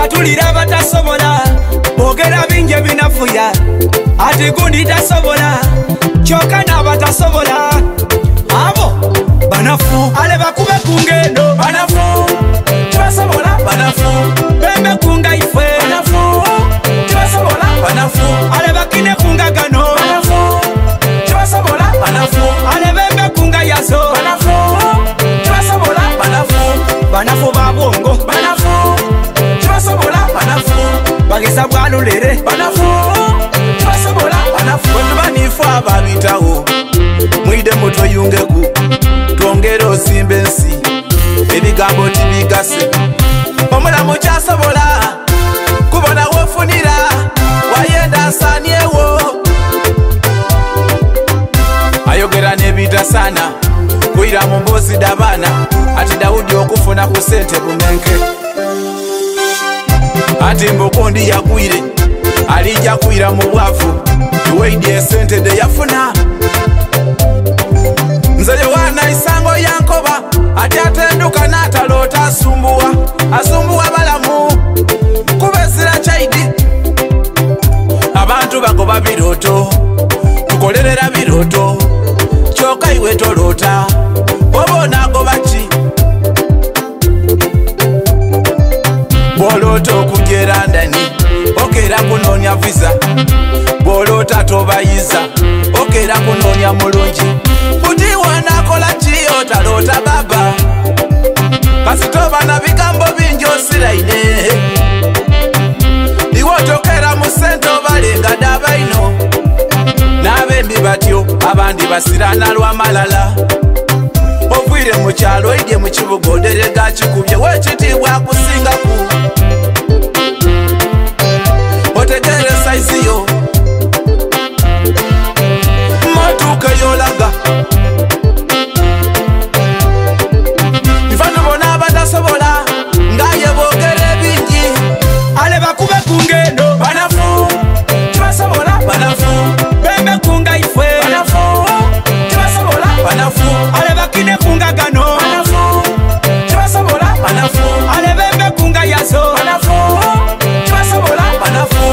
Batulira abatasobola, boogera bingi ebinafuya, ati gundi tasobola, kyokka n'abatasobola abo banafu. Ale bakube ku ngendo Banafu, tebasobola banafu. Bembe kunga ife Banafu, tebasobola banafu. Ale bakine kungagano Banafu, tebasobola banafu. Ale bembe kunga yazo Banafu, tebasobola banafu. Banafu ba bwongo Banafu, tebasobola banafu. Bageza bwalulere Banafu, tebasobola banafu. Bwe tuba nife ababitawo, mwide mutweyungeku, twongere osimba ensi, ebigambo tibigase. Omulamu kyasobola kubona wofunira, wayenda asaanyewo. Ayogera n'ebitasaana, kwira mu mboozi d'abaana, ati Dawudi okufuna ku ssente bumenke. Ati mbukundi yagwire, alijja kwira mu bwavu, iweidi esente de yafuna. Nze Yowaana isango yankoba, ati atenduka n'ataloota asumbuwa, asumbuwa balamu, kuba ezira kyaidi. Abantu bagoba birooto, tukolerera birooto, kyokka iwe toloota, oba onaagoba ki? Bw'oloota okujja e London, okeera kunoonya visa. Bw'oloota tobayiza, okeera kunoonya mulungi. Buti wanaakola ki otaloota baba? Kasita oba na bigambo bingi osiraine. Iwe otokeera mu ssente obalenga ddabaino. N'abembi batyo abandi basiraana lw'amalala. Oviire mu kyalo oidye mu kibuga oderega kikubye w'ekitiibwa akusingaku. Otegeere sayizi yo motuuka ey'olaga. Nfa tubona abatasobola nga ye boogera ebingi. Ale bakube ku ngendo Banafu, tebasobola banafu. Bembe kunga ife Banafu, tebasobola banafu. Ale bakine kungagano Banafu, tebasobola banafu. Ale bembe kunga yazo Banafu, tebasobola banafu.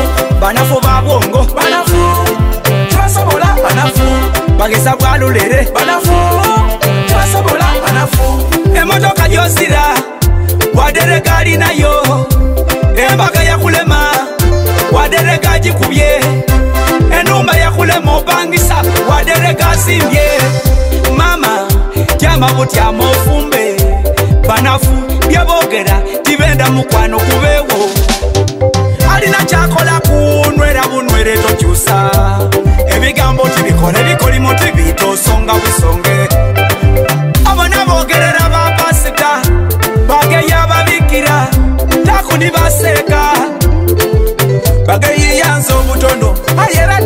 Banafu ba bwongo Banafu, tebasobola banafu. Bageza bwalulere Banafu, tebasobola banafu. Emotoka gyozira waderega alinayo, embaga yakulema waderega agikubye, enumba yakulema opangisa waderega asimbye. Mama tyama butyama ofumbe, banafu byebogera tibenda mukwano kubeewo. Alina kyakola kunywera bunywere tokyusa, ebigambo tibikola ebikolimo tibita osonga busonge. Abona bogerera bapasita bageya babikira takundi baseeka. Bageyiyanza obutono aye era.